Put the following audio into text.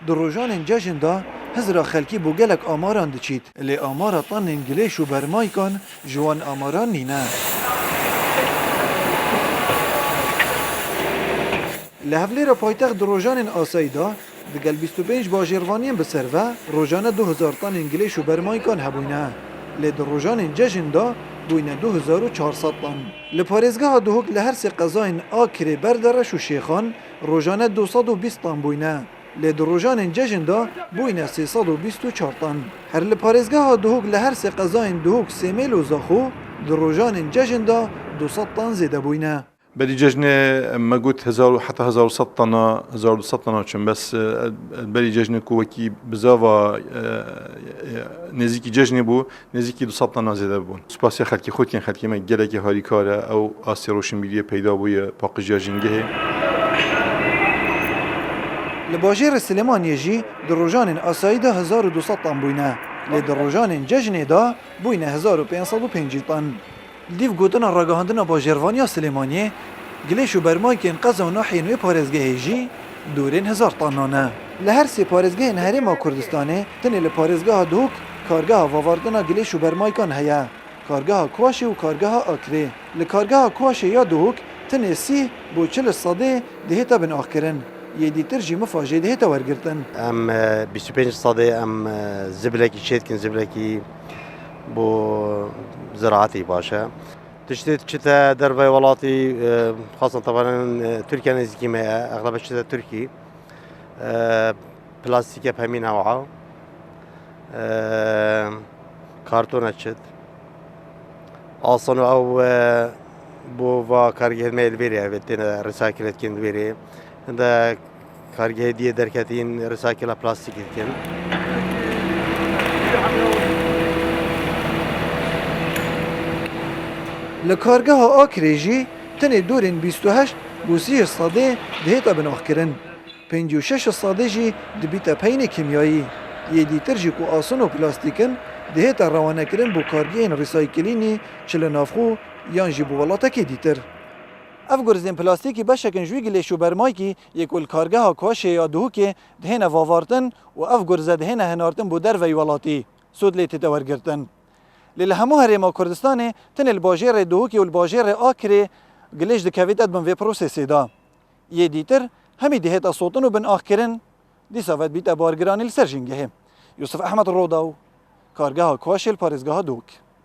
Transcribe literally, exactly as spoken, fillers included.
Di rojanên cejn de hizra xelkî bo gelek amaran diçît. Lê amara tanên gilêş û bermaykan ji wan amaran nîne. Li Hevlêra paytext di rojanên asayî de digel bîst û pênc bajêrvaniyên bi ser ve rojane du hezar tanên gilêş û bermaykan hebûyne. Lê di rojanên cejn de bûyne du hezar û çar sed tan. Li parêzgeha Duhok li her sê qezayên Akirê, Berdereş û Şêxan rojane du sed û bîst tan bûyne. Lê di rojanên cejn de bûyne sê sed û bîst û çar tan. Her li parêzgeha Duhok li her sê qezayên Duhok, Sêmêl û Zaxo di rojanên cejn de du sed tan zêde bûyne. Berî cejnê me got hezar û, heta hezar û sed tana, hezar û du sed tana çin. Bes, e, berî cejnê ku wekî bizava, e, e, nêzîkî cejnê bû, nêzîkî du sed tana zêde bûn. Spasiya xelkê xwe dikin, xelkê me gelekî harîkar e. Ew astê roşnbîriyê peyda bûye paqijiya jîngehê. Li bajêrê Silêmaniyê jî di rojanên asayî de hezar û du sed tan bûyne. Lê di rojanên cejnê de bûyne hezar û pênc sed û pêncî tan. Li dîv gotina ragihandina bajêrvaniya Silêmaniyê, gilêş û bermaykên qeza û nahiyên wê parêzgehê jî dûrên hezar tanan e. Li her sê parêzgehên Herêma Kurdistanê tenê li parêzgeha Duhok kargeha vavartina gilêş û bermaykan heye, kargeha Kuwaşê û kargeha Akrê. Li kargeha Kuwaşê ya Duhok tenê sîh bo çil sedê dihête binaxkirin, yê dîtir jî mifa jê dihête wergirtin. Em, e, bîst û pênc sedê em, e, zibilekî çêdikin, zibilekî bo ziraetî baş e. Tiştê diçite dervey welatî, e, xasan tebanên, e, Tirkiye nêzîkî me ye, exlebe çite Tirkî. E, plastîk e pemî newa. E, karton e çit. Asan û ew, e, bo va kargehên me li vêrê ev têne recycle dikin li vêrê. Hinde kargehê diyê derketîn, recycla plastîkê dikin. Li kargeha Akrê jî tenê dorên bîst û heşt bo sî sedê dihête binaxkirin. Pêncî û şeş sedê jî dibîte peynê kîmyayî. Yê dîtir jî ku asin û plastîk in, dihête rewanekirin bo kargehên recyclînê çi li navxwe yan jî bo welatekê dîtir. Ev gurzên plastîkî beşek in ji wî gilêş û bermaykî yê ku li kargeha Kuwaşê ya Duhokê dihêne vavartin û ev gurze dihêne hinartin bo derveyî welatî, sûd lê tête wergirtin. Lê li hemû Herêma Kurdistanê tenê li bajêrê Duhokê û li bajêrê Akrê gilêş dikevîte di bin vê prosesê de. Yê dîtir hemî dihête sotin û binaxkirin, dîsa ve dibîte bargiranî li ser jîngehê. Yûsif Ehmed Rodaw, kargeha Kuwaşê li parêzgeha Duhok.